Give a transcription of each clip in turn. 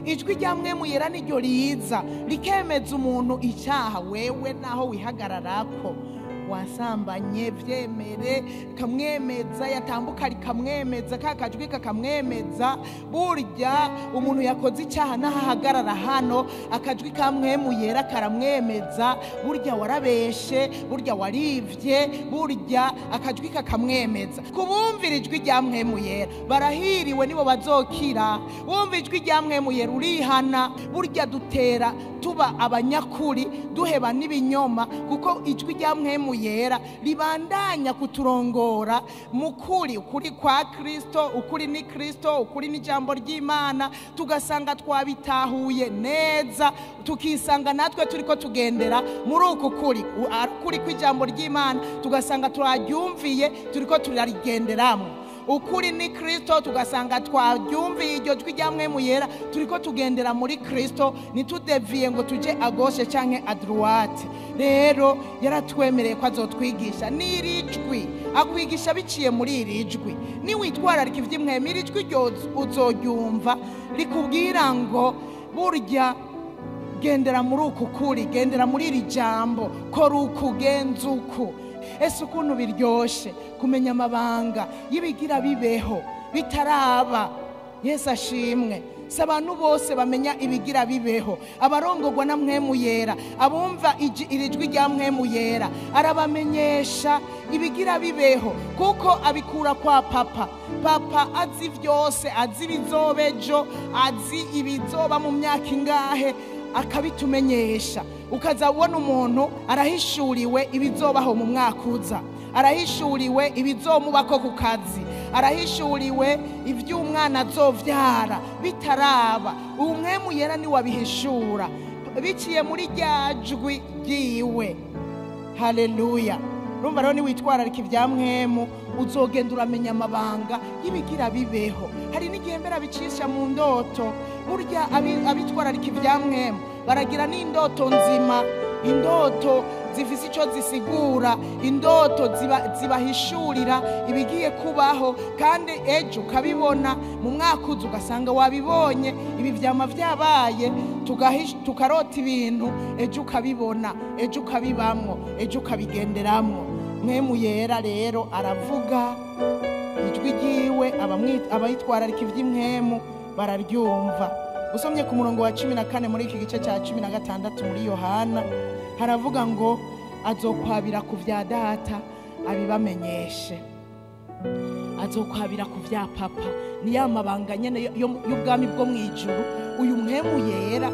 Ijwi rya Mpwemu Yera niryo riza rikemeza umuntu icyaha. Wewe naho wihagararako wasambanye, vyemere, kamwemeza, yatambuka rikamwemeza, ka kajwi kakamwemeza. Burya umuntu yakoze icyaha naho ahagarara hano, akajwi ka Mpwemu Yera karamwemeza. Burya warabeshe, burya warivye, burya akajwi kakamwemeza. Kubumvira ijwi rya Mpwemu Yera barahiriwe, nibo bazokira. Wumva ijwi rya Mpwemu Yera urihana. Burya dutera tuba abanyakuri, duheba n'ibinyoma, kuko ijwi rya Mpwemu Yera ribandanya kuturongora mu kuri, ukuri kwa Kristo, ukuri ni Kristo, ukuri ni ijambo ry'Imana. Tugasanga twabitahuye neza, tukisanga natwe turiko tugendera muri uku kuri, ukuri kw'ijambo ry'Imana, tugasanga turaryumviye, turiko turarigenderamo. Ukuri ni Kristo, tugasanga twaryumviye iryo jwi rya Mpwemu Yera, turiko tugendera muri Kristo, ntitudeviye ngo tuje à gauche canke à droite. Rero yaratwemereye ko azotwigisha n'iri jwi, akwigisha biciye muri iri jwi. Niwitwararika ivy'impwemu, iri jwi uzoryumva rikubwira ngo burya gendera muri uku kuri, gendera muri iri jambo, kora uku, genza uku. Ese ukuntu biryoshe kumenya amabanga y'ibigira bibeho bitaraba! Yesu ashimwe. Si abantu bose bamenya ibigira bibeho. Abarongorwa na Mpwemu Yera, abumva iri jwi rya Mpwemu Yera, arabamenyesha ibigira bibeho, kuko abikura kwa Papa. Papa azi vyose, azi ibizoba ejo, azi ibizoba mu myaka ingahe, akabitumenyesha. Ukaza ubona umuntu arahishuriwe ibizobaho mu mwaka uza, arahishuriwe ibizomubako ku kazi, arahishuriwe ivy'umwana azovyara bitaraba. Uwo Mpwemu Yera ni wabihishura biciye muri rya jwi ryiwe. Haleluya! Urumva rero, niwitwararika ibya mpwemu, uzogenda uramenya amabanga y'ibigira bibeho. Hari n'igihe mbere abicisha mu ndoto. Burya abitwararika ibya mpwemu baragira n'indoto nzima, indoto zifise icyo zisigura, indoto zibahishurira ibigiye kubaho, kandi ejo ukabibona, mu mwaka uza ugasanga wabibonye. Ibi vyama vyabaye, tukarota ibintu, ejo ukabibona, ejo ukabibamwo, ejo ukabigenderamwo. Mpwemu Yera rero aravuga ijwi ryiwe, abayitwararika ivy'impwemu bararyumva. Usomye ku murongo wa 14 muri iki gice cya 16 muri Yohana, haravuga ngo azokwabira ku vya Data abibamenyeshe. Azokwabira ku vya Papa, ni ya mabanga nyene y'ubwami bwo mu ijuru. Uyu Mpwemu Yera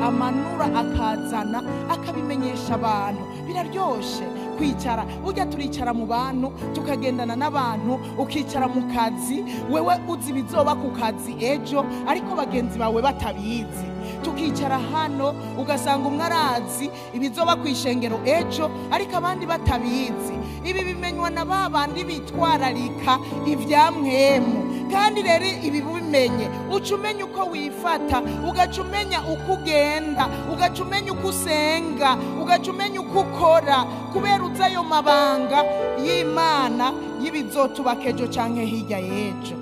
amanura akazana akabimenyesha abantu. Biraryoshe kwicara, burya turicara mu bantu, tukagendana n'abantu, ukicara mu kazi, wewe uzi ibizoba ku kazi ejo, ariko bagenzi bawe batabizi. Tukicara hano, ugasanga umwe arazi ibizoba ku ishengero ejo, ariko abandi batabizi. Ibi bimenywa na ba bandi bitwararika ibya mpwemu. Kandi rero ibi bimenye, uca umenya uko wifata, ugaca umenya uko ugenda, ugaca umenya uko usenga, ugaca umenya uko ukora, kubera uzi ayo mabanga y'Imana y'ibizotubaka ejo canke hirya y'ejo.